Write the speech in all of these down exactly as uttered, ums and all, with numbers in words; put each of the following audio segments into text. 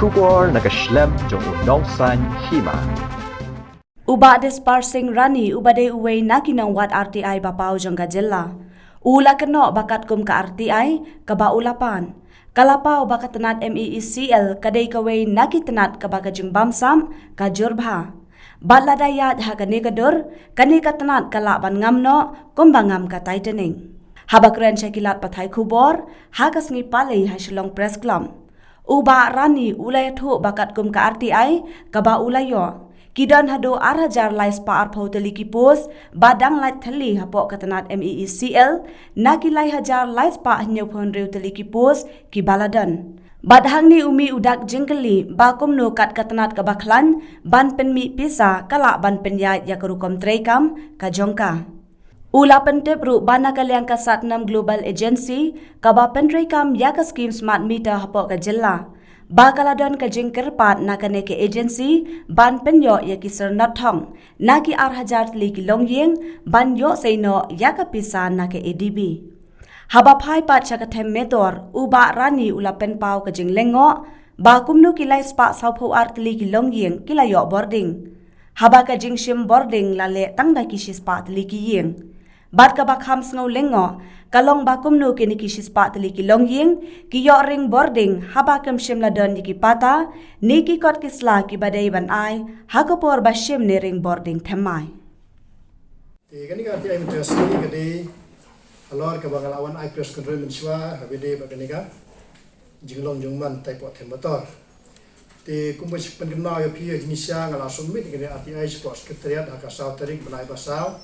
Khubor na ka shlem jong u nongsan hima. U Bah Dispar Singh Rani uba dei uwei na ki nongwad R T I ba paw jong ka jylla, u la kynnoh ba katkum ka R T I kaba u la pan, ka la paw ba ka tnat M E E C L ka dei kawei na ki tnat kaba ka jingbamsap ka jur bha. Bad lada ïaid ha kane ka dur, kane ka tnat ka lah ban ngam noh kumba ngam ka Titanic. Haba kren sha ki lad pathai khubor ha ka sngi Palei ha Shillong Press Club, u Bah Rani u la ïathuh ba katkum ka R T I kaba u la ïoh, ki don haduh ar hajar lai spah arphew tylli ki post ba dang lait thylli hapoh ka tnat M E E C L na ki lai hajar lai spah hynñiewphew hynriew tylli ki post kiba la don. Bad hangne u mih u dak jingkylli ba kumno kat ka tnat kaba khlaiñ ban pynmih pisa ka lah ban pynïaid ïa ka rukom treikam ka jong ka. U la pyntip ruh ba na ka liang ka Satnam Global Agency kaba pyntreikam ïa ka skhim smart meter hapoh ka jylla, ba ka la don ka jingkyrpad na kane ka agency ban pynïoh ïa ki syrnod thong na ki ar hajar tylli ki longïing ban ïoh sei noh ïa ka pisa na ka A D B. Haba phai pat sha ka them meter, u Bah Rani u la pynpaw ka jinglyngngoh ba kumno ki lai spah sawphew ar tylli ki longïing ki la ïoh bording, haba ka jingshim bording la leh tang da ki shispah tylli ki ïing. Bad kaba kham sngew lyngngoh ka long ba kumno kine ki shispah tylli ki longïing ki ïoh ring bording haba kim shym la don ïa ki pata ne ki kot ki sla kiba dei ban ai ha ka por ba shim ne ring bording thymmai. Te kane ka R T I mynta ka sngi ka dei halor kaba nga la wan ai press conference mynshuwa, haba dei ba kane ka jinglong jong man tai poh them motor. Te kumba shu pynkynmaw ïa phi, ha jingshisha nga la submit ïa kane R T I shapoh secretariat ha ka saw tarik bnai ba saw,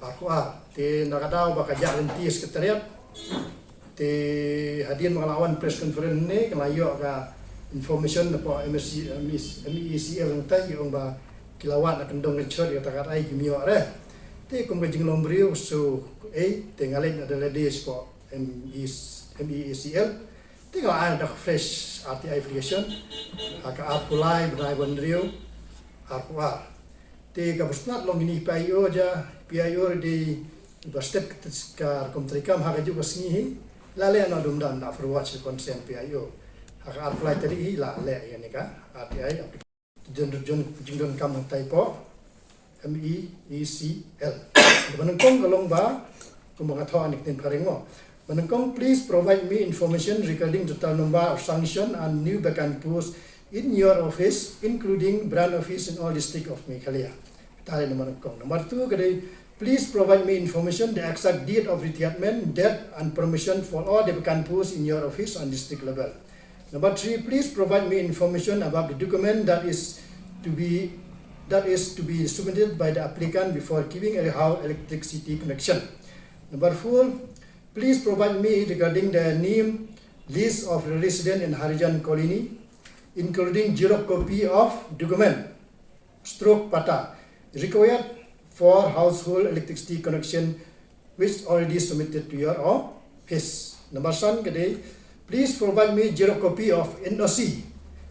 arphew ar. Te na ka daw ba ka jah lynti secretariat, te hadien ba nga la wan press conference ne, nga la ïoh ka information napoh M E C, M E C, M E C L, ngi tip ïa ong ba ki la wad na kyndong kynshot ïa kata ka R T I, kim ïoh re. Te kum ka jinglong briew, so, eh, te nga leit na da lade shapoh M E C, M E C L. Te nga la ai da ka fresh R T I application ha ka arphew lai bnai ba hynriew, arphew ar. Te kaba sngewtynnat long ïa kine ki P I O, ja, P I O dei ba step ka rukom treikam ha kajuh ka sngi hi la leh noh dum dam, la forward sha ka concerned P I O. Ha ka arphew lai tarik hi la leh ïa kane ka R T I application. Jong, jong, jingdonkam hangtai poh M E E C L. Kaba nyngkong ka long ba, kumba nga thoh ha kane ka ktien phareng mo. Ba nyngkong, please provide me information regarding total number of sanction and new vacant posts in your office, including branch office in all district of Meghalaya. Kata ka dei number nyngkong. Number two ka dei, please provide me information the exact date of retirement, death and promotion for all the vacant posts in your office on district level. Number three, please provide me information about the document that is to be, that is to be submitted by the applicant before giving a house electricity connection. Number four, please provide me regarding the name list of resident in Harijan Colony, including xerox copy of document stroke patta required for household electricity connection which already submitted to your office. Number san ka dei, please provide me xerox copy of N O C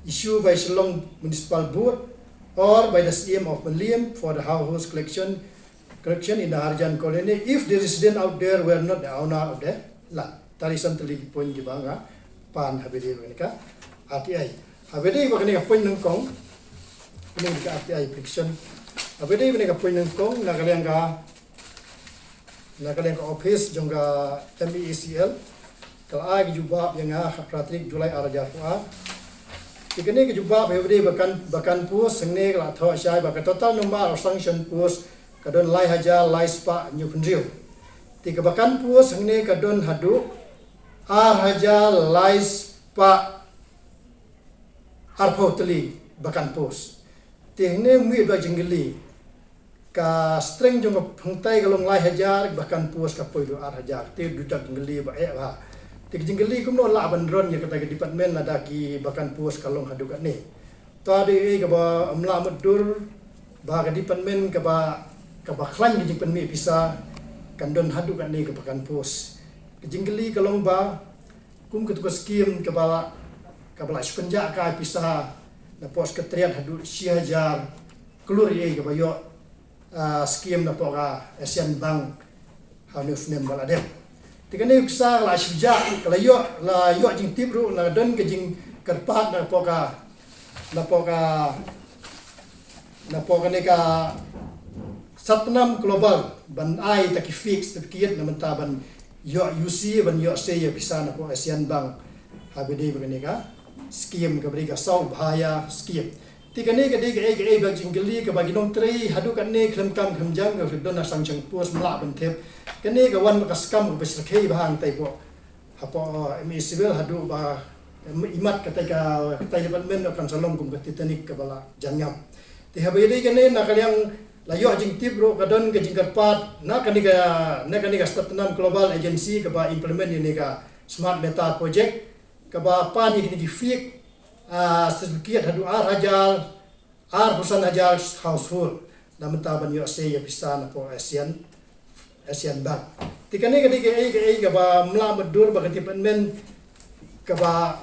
issued by Shillong Municipal Board or by the C M of Mylliem for the household collection, collection in the Harijan Colony if the resident out there were not the owner of the land. Kata ki san tylli ki point kiba nga pan haba ïadei bad kane ka R T I. Haba ïadei bad kane ka point nyngkong, kane ka R T I application. Haba ïadei bad kane ka point nyngkong, na ka liang ka, na ka liang ka office jong ka M E E C L ka la ai ka jubab ïa nga ha ka phra tarik July ar hajar arphew ar. Te kane ka jubab haba ïadei bad vacant, vacant post hangne ka la thoh shai ba ka total number of sanction post ka don lai hajar lai spah hynñiewphew hynriew. Te ka vacant post hangne ka don haduh ar hajar lai spah arphew tylli vacant post. Te hangne mih da ka jingkylli, ka strength jong ka hangtai ka long lai hajar, vacant post ka poi haduh ar hajar. Te dei da ka jingkylli ba eh bha. Te ka jingkylli kumno lah ban run ïa kata ka department lada ki vacant post ka long haduh katne. Te dei eh kaba ym lah mutdur ba ka department kaba, kaba khlaiñ ka jingpynmih pisa kan don haduh katne ka vacant post. Ka jingkylli ka long ba kum katu ka skim kaba la, kaba la shu kynjah ka pisa napoh secretariat haduh shi hajar klur ïa kaba ïoh, ah, skim napoh ka Asian Bank ha une u snem ba la dep. Te kane ka pisa ka la shu jah, ka la ïoh, la ïoh jingtip ruh, la don ka jing, kyrpad na poka, na poka, na poka ne ka Satnam Global ban ai ta ki fake certificate na mynta ban ïoh U C, ban ïoh sei ïa pisa na pok Asian Bank. Haba dei ba kane ka scheme kaba dei ka Saubhaya scheme. Te kane ka dei ka ei ka ei ba jingkylli kaba ki nongtrei haduh katne khlem kam khlem jam ka don na Sangshangpur, sngewbha ban tip. Kane ka wan ka skam kaba syrkhei ba hangtai pok. Hapoh, eh, M E Civil haduh ba, eh, imat katai ka, katai department kan sa long kum ka Titanic kaba la jan ngam. Te haba ïadei kane na ka liang la ïoh jingtip ruh ka don ka jingkyrpad na kane ka, na kane ka Satnam Global Agency kaba implement ïa ne ka Smart Meter Project kaba pan ïa kine ki fake, ah, certificate haduh ar hajar, arphew san hajar household na mynta ban ïoh sei ïa pisa na pok Asian, Asian Bank. Te kane ka dei ka ei ka ei kaba mla mutdur ba ka department kaba,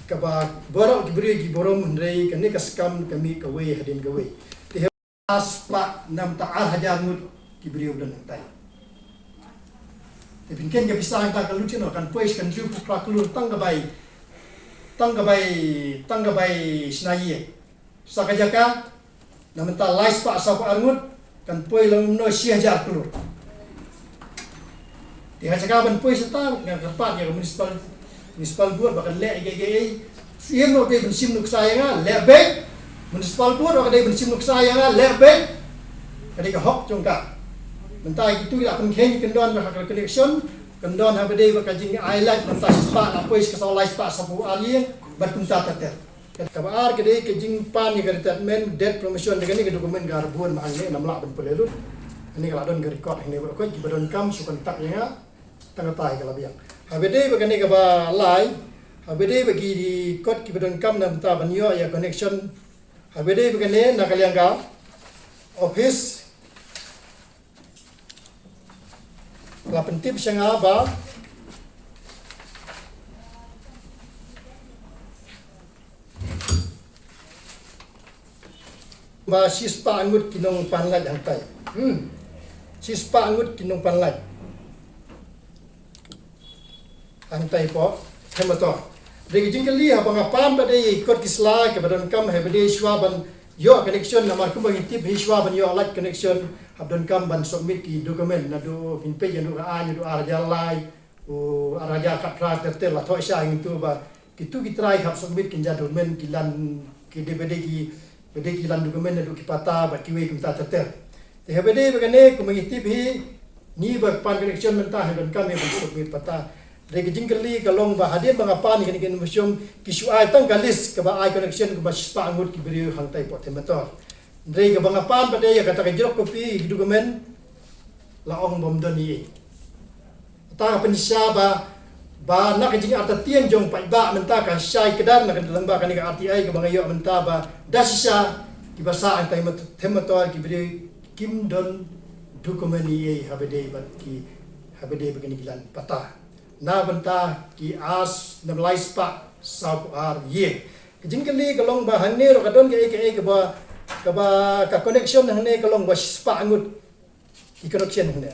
kaba baroh ki briew ki burom, hynrei kane ka skam ka mih kawei hadien kawei. Te haba spah na mynta ar hajar ngut ki briew don hangtai. Te pynken ka pisa hangta ka lut sha no, kan poi sha ka hynriewphew phra klur tang ka bai, tang ka bai, tang ka bai shna ïing. Sa ka jaka na mynta lai spah sawphew ar ngut kan poi lang no shi hajar klur. Te ha jaka ban poi sha ta nga kyrpad ïa ka municipal, municipal board ba kan leh ïa ka ei. Siem no dei ban shim nuksa ïa nga leh beit. Municipal board ka dei ban shim nuksa ïa nga leh beit. Ka dei ka hok jong ka. Mynta kitu ïa pynkheiñ kyndon ha ka connection, kyndon haba dei ba ka jingai lad mynta shi spah la poi sha ka saw lai spah sawphew ar ïing bad kumta ter ter. Kaba ar ka dei ka jingpan ïa ka retirement, death, promotion, da kane ka document ka ar bun ma hangne ngam lah ban pule lut. Kane ka la don ka record hangne baroh kiba donkam shu contact ïa nga. Tang kata hi ka la biang. Haba dei ba kane kaba lai, haba dei ba ki kot kiba donkam na bynta ban ïoh ïa connection. Haba dei ba kane na ka liang ka office la pyntip sha nga ba, ba shispah ngut ki nongpan lait hangtai. Hmm. Shispah ngut ki nongpan lait hangtai pok Themator. Dei ka jingkylli haba nga pan pat dei kot ki sla kaba donkam haba dei shuwa ban ïoh connection, namar kumba ngi tip hi shuwa ban ïoh lait connection hap donkam ban submit ki document naduh ngin peit naduh ka ai naduh ar hajar lai, u ar hajar khatphra ter ter la thoh sha ngi tu ba kitu ki trai hap submit kin ja document ki lan ki dei ba dei ki, ba dei ki lan document naduh ki pata bad kiwei kumta ter ter. Te haba dei ba kane kumba ngi tip hi ngi ba pan connection mynta hi donkam hi ban submit pata. Dei ka jingkylli ka long ba hadien ba nga pan ïa kane ka information ki shu ai tang ka list kaba ai connection kaba shispah ngut ki briew hangtai pok Themator. Dei kaba nga pan pat dei ïa kata ka xerox copy ki document la ong bym don ei ei. Kata ka pynshisha ba, ba na ka jingartatien jong paidbah mynta ka shai kdar na ka lyngba kane ka R T I kaba nga ïoh mynta ba da shisha kiba sah hangtai Themator ki briew kim don document ei ei haba dei bad ki, haba dei bad kine ki lan pata. Na bynta ki ar, na lai spah sawphew ar ïing. Ka jingkylli ka long ba hangne ruh ka don kaei kaei kaba, kaba ka connection hangne ka long ba shispah ngut ki connection hangne.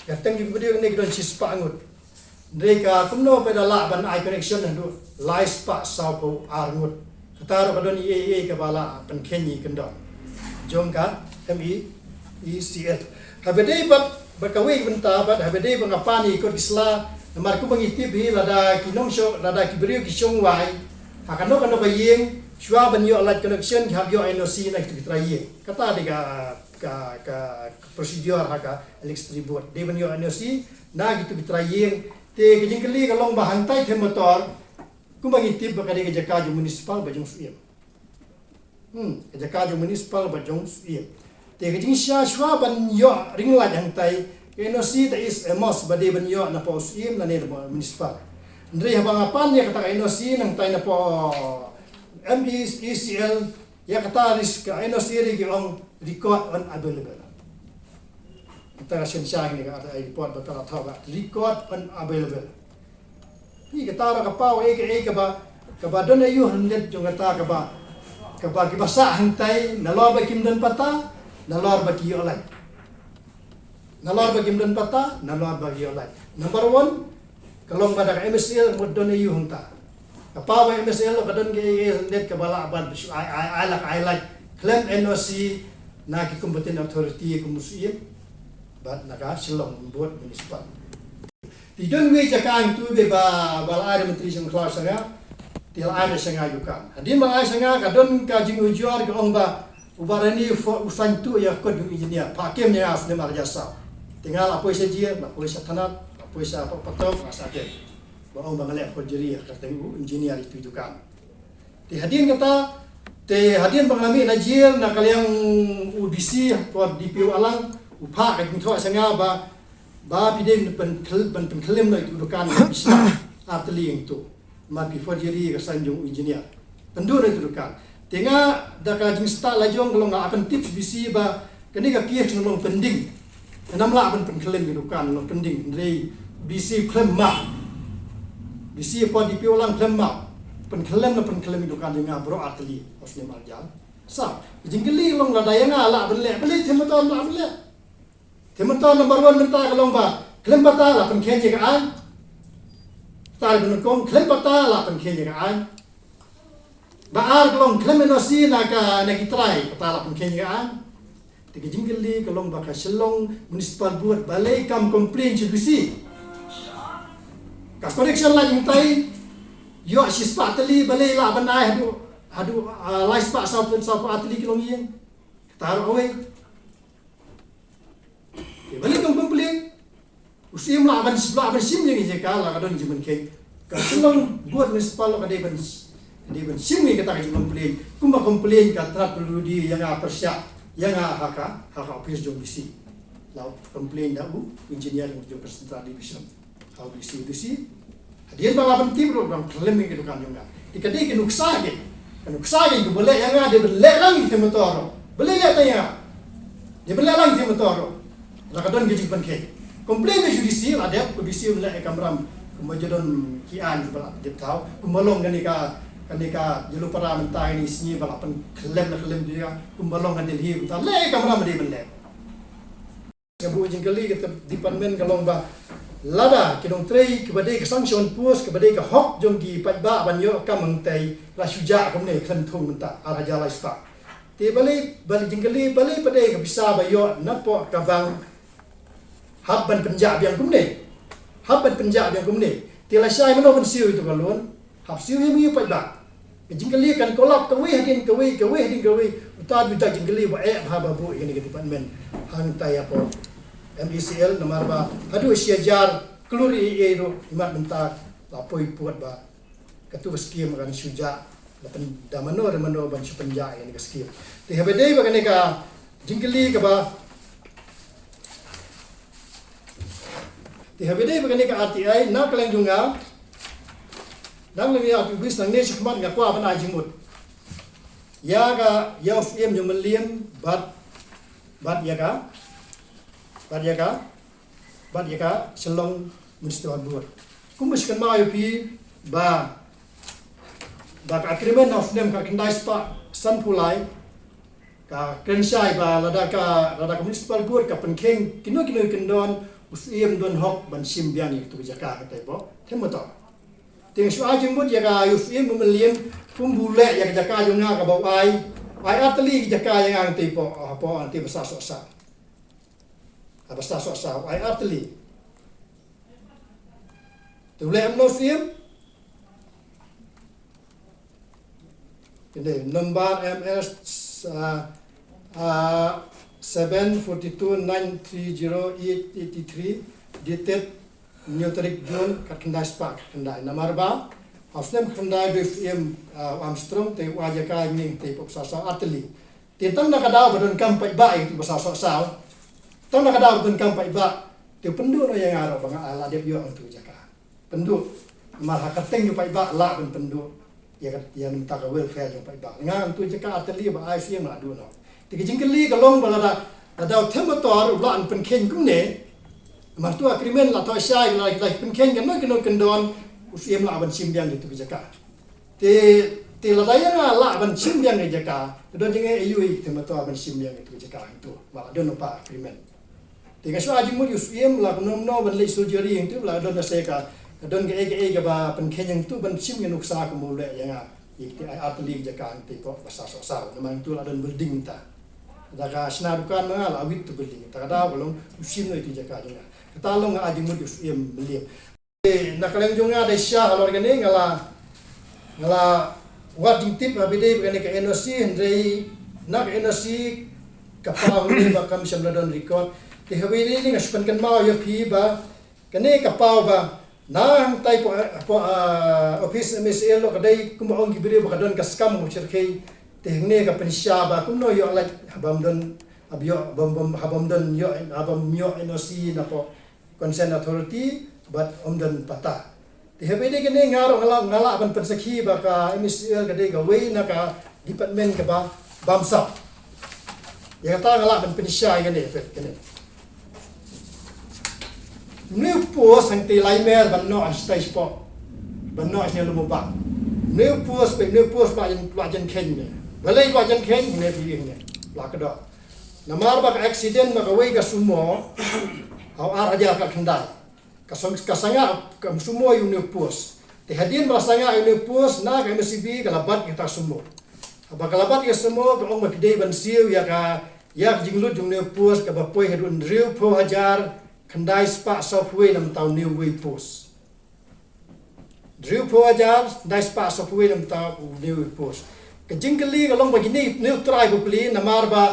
Ka teng ju ki briew hangne ki don shispah ngut. Hynrei ka kumno ba da lah ban ai connection haduh lai spah sawphew ar ngut. Kata ruh ka don ei ei kaba la pynkheiñ ïa ki kyndon jong ka M E E C L. Haba dei pat ba kawei ka bynta pat haba dei ba nga pan ïa ki kot ki sla, namar kumba ngi tip hi lada ki nongshong, lada ki briew ki shong wai ha kano kano ka ïing, shuwa ban ïoh lait connection ki hap ïoh N O C na kitu ki trai ïing. Kata dei ka, ka, ka, ka procedure ha ka electricity board. Dei ban ïoh N O C na kitu ki trai ïing. Te ka jingkylli ka long ba hangtai Themator kumba ngi tip ba ka dei ka jaka jong municipal bad jong Suiñiem. Hmm, ka jaka jong municipal bad jong Suiñiem. Te ka jingshisha shuwa ban ïoh ring lait hangtai ka N O C ta is a must ba dei ban ïoh na pok Suiñiem lane na pok municipal. Hynrei haba nga pan ïa kata ka N O C nangtai na pok M E E C L, ïa kata ris ka N O C ri ki ong record unavailable. Kata ka shen sha ngi ka ata report ba ka la thoh ba record unavailable. Pi kata ruh ka paw ei ka ei kaba, kaba don aïu hyndet jong kata kaba, kaba kiba sah hangtai nalor ba kim don pata, nalor ba ki ïoh lait. Nalor ba kim don pata, nalor ba ki ïoh lait. Number one, ka long ba da ka M E C L mut don aïu hangta. Ka power M S L ka don ka A A Limited kaba lah ban ai ai ai lak ai lak khlem N O C na ki competent authority kum u Syiem bad na ka Shillong Board Municipal. Te don wei jaka hangtu ba ba la ai da Myntri Shangkhlaw sha nga. Te la ai da sha nga ïa u dukan. Hadien ba la ai sha nga ka don ka jingujor ka ong ba u Bah Rani u sngewthuh ïa kot u engineer. Phah kem ïa nga ha u snem ar hajar saw. Te nga la poi sha jail, la poi sha thanat, la poi sha patok, la sah kem. Ba ong ba nga leh forgery ha ka kyrteng u engineer ïa u dukan. Te hadien kata, te hadien ba nga la mih na jail na ka liang u D C, por D P O Alang, u phah ka jingthoh sha nga ba ba phi dei ban pynkhlim noh ïa u dukan, phi shna ar tylli ïa u. Namar phi forgery ka sign jong u engineer. Pynduh noh ïa u dukan. Te nga da ka jingstad la jong ka long nga la pyntip sha u D C ba kane ka case ka long pending. Ngam lah ban pynkhlim ïa u dukan, long pending. Hynrei u D C u khlem map. U D C por D P O Alang u khlem map. Pynkhlim la pynkhlim ïa u dukan jong nga baroh ar tylli ha u snem ar hajar saw. Ka jingkylli ka long lada ïa nga lah ban leh, balei Them Motor lah ban leh? Them Motor number one mynta ka long ba khlem patta la pynkheiñ ïa ka aiñ. Patta la pynkheiñ, khlem patta la pynkheiñ ïa ka aiñ. Ba ar ka long khlem N O C na ka, na ki trai, patta la pynkheiñ ïa ka aiñ. Te ka jingkylli ka long ba ka Shillong Municipal Board balei kam complain sha u D C? Ka correction line mynta ïoh shispah tylli, balei lah ban ai haduh, haduh, ah, lai spah saw, saw ar tylli ki longïing. Kata ruh kawei. Te balei kam complain? U Syiem lah ban, lah ban shim ïa ka jaka, la ka don jingpynkheiñ. Ka Shillong Board Municipal ka dei ban, ka dei ban shim ïa kata ka jingcomplain. Kumba complain ka Trat Pyrludi ïa nga pyrshah ïa nga ha ka, ha ka office jong D C. La complain da u engineer jong ka Central Division. Ka D C, D C. Hadien ba la pyntip ruh ba khlem ïa ka dukan jong nga. Te ka dei ka nuksa ka. Ka nuksa ka kaba leh ïa nga, dei ban leh lang ïa ka Them Motor ruh. Balei leh tang ïa nga? Dei ban leh lang ïa ka Them Motor ruh. La ka don ka jingpynkheiñ. Complain ïa u D C la dep, u D C u leh ïa ka kamram. Kumba ju don ki aiñ ba la dep thaw. Kumba long kane ka, kane ka Jyllupara mynta kane ka sngi ba la pynkhlem, la khlem ïa. Kumba long ka Delhi mynta leh ïa ka kamram, dei ban leh. Nga buh jingkylli ka department ka long ba lada ki nongtrei kiba dei ka sanction post, kiba dei ka hok jong ki paidbah ban ïoh kam hangtai, la shu jah kumne khlem thung mynta ar hajar lai spah. Te balei, balei jingkylli, balei pat dei ka pisa ba ïoh napoh ka bank hap ban pynjah biang kumne. Hap ban pynjah biang kumne. Te la shai mano ban siew ïa uto ka loan? Hap siew ïa u paidbah. Ka jingkylli kan kolap kawei hadien kawei, kawei hadien kawei. Uta u da ka jingkylli ba eh bha ba buh ïa kane ka department hangtai hapoh M E C L, namar ba haduh shi hajar klur ïa ïa ruh imat mynta la poi pud ba katu ka skim kan shu jah, la pyn da mano da mano ban shu pynjah ïa kane ka skim. Te haba dei ba kane ka jingkylli kaba Te haba dei ba kane ka R T I na ka liang jong nga, dang lei ïa u office nangne shakhmat nga kwah ban ai jingmut ïa ka, ïa u Syiem jong Mylliem bad, bad ïa ka, bad ïa ka, bad ïa ka Shillong Municipal Board. Kumba shu kynmaw ïa phi ba, ba ka agreement ha u snem khatkhyndai spah sanphew lai ka kren shai ba lada ka, lada ka Municipal Board ka pynkheiñ kino kino ki kyndon, u Syiem u don hok ban shim biang ïa katu ka jaka, kata hapoh Them Motor. Te nga shu ai jingmut ïa ka, ïa u Syiem u Mylliem kumba u leh ïa ka jaka jong nga kaba u ai, u ai ar tylli ki jaka ïa nga hangtai hapoh, hapoh hangtai Basasohsaw. Ha Basasohsaw u ai ar tylli. Te u leh kumno u Syiem? Kane number M S, ah, ah, seven forty two nine three zero eight eighty three, dated hynñiew tarik June, khatkhyndai spah khatkhyndai. Namar ba ha u snem khatkhyndai u dei u Syiem, ah, Armstrong, te u ai jaka ïa ngi hangtai hapoh Basasohsaw ar tylli. Te tang na ka daw ba donkam paidbah ïa katu Basasohsaw. Tang na ka daw ba donkam paidbah. Te pynduh noh ïa nga ruh ba nga la dep ïoh ïa katu ka jaka. Pynduh. Namar ha ka kyrteng jong u paidbah lah ban pynduh ïa ka, ïa mynta ka welfare jong u paidbah. Nga katu ka jaka ar tylli ba ai u Syiem la duh noh. Te ka jingkylli ka long ba lada, lada u Them Motor u lah ban pynkheiñ kumne. Namar katu ka agreement la thoh shai, la, la pynkheiñ kano kano kyndon, u Syiem lah ban shim biang ïa katu ka jaka. Te, te lada ïa nga lah ban shim biang ïa ka jaka, te don jingeh aïu ïa u Them Motor ban shim biang ïa katu ka jaka hangtu. Ba la don u pa agreement. Te nga shu ai jingmut ïa u Syiem la kumno kumno ban leit surgery hangtu, la don na se ka, Ka don kaei kaei kaba pynkheiñ hangtu ban shim ïa nuksa kumba u leh ïa nga. Ïa kata ai artylli ka jaka hangtei ko ba sa soh saw. Namar hangtu la don building ta. Da ka shna dukan ma nga la wit tu building. Ta ka daw ka long u shim noh ïa tu jaka jong nga. Kata long nga ai jingmut ïa u Syiem Mylliem. Na ka liang jong nga dei sha halor kane nga la, nga la wad jingtip ha ba dei kane ka N O C hynrei na ka N O C ka paw hynrei ba kam shym la don record. Te ha ba dei nga shu pynkynmaw ïa phi ba kane ka paw ba na hangtai po, po, ah, office M S L lo ka dei kumba ong ki briew ba ka don ka skam u shyrkhei. Te hangne ka pynshisha ba kumno ïoh lait ha bym don, ha bym ïoh, bym, bym, ha bym don ïoh, ha bym ïoh N O C na po Consent Authority bad ym don patta. Te ha ba dei kane nga ruh nga lah, nga lah ban pynsakhi ba ka M S L ka dei kawei na ka department kaba bamsap. Ïa kata nga lah ban pynshisha ïa kane, peit kane. Une u post hangtei lai mer ban noh ha stage four. Ban noh ha stage lum u bak. Une u post, peit une u post ba jan, ba jan kheiñ ne. Balei ba jan kheiñ ne, phi ne. La ka dok. Namar ba ka accident ba kawei ka sumo ha u ar hajar khatkhyndai. Ka song, ka sangeh ka sumo ïa une u post. Te hadien ba la sangeh ïa une u post na ka M S C B ka la bat ïa kata ka sumo. Haba ka la bat ïa ka sumo ka ong ba ki dei ban siew ïa ka, ïa ka jinglut jong une u post kaba poi haduh hynriewphew hajar khyndai spah sawphew wei na bynta une uwei u post. Hynriewphew hajar khyndai spah sawphew wei na bynta une u post. Ka jingkylli ka long ba kine, une u trai ba plie namar ba,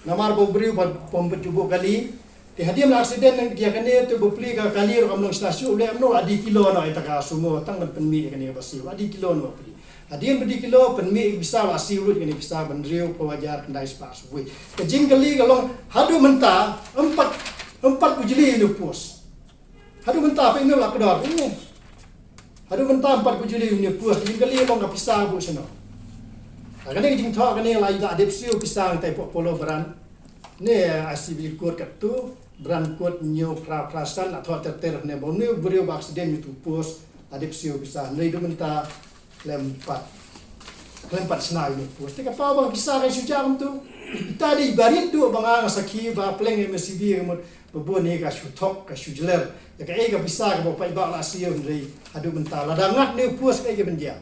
namar ba u briew ba bym pat ju buh kali. Te hadien la accident ïa kane te ba plie ka kali ruh kam long shna shuh, u leh kumno, la die kilo noh ïa kata ka sumo tang ban pynmih ïa kane kaba siew, la die kilo noh ba plie. Hadien ba die kilo pynmih ïa ka pisa, la siew lut ïa kane ka pisa ba hynriewphew hajar khyndai spah sawphew wei. Ka jingkylli ka long haduh mynta ym pat, ym pat bujli ïa une u post. Haduh mynta phi ym la kdor ne. Haduh mynta ym pat bujli ïa une u post, jingkylli long ka pisa buh shano. Ha kane ka jingthoh kane la ïa la dep siew pisa hangtai hapoh Polo Brand. Ne I C B court katto, Brand court hynñiew phra phra san la thoh ter ter ne ba une u briew ba accident ïa utu u post la dep siew pisa, hynrei haduh mynta khlem pat, khlem pat shna ïa une u post. Te ka paw ba ka pisa ka shu jah kumto. Ita dei ba rit duh ba nga nga sakhi ba pleng M S C B ka mut ba bun hi ka shu thok, ka shu jler. Ïa kaei ka pisa kaba u paidbah la siew hynrei haduh mynta lada ngat une u post kaei kaban jia.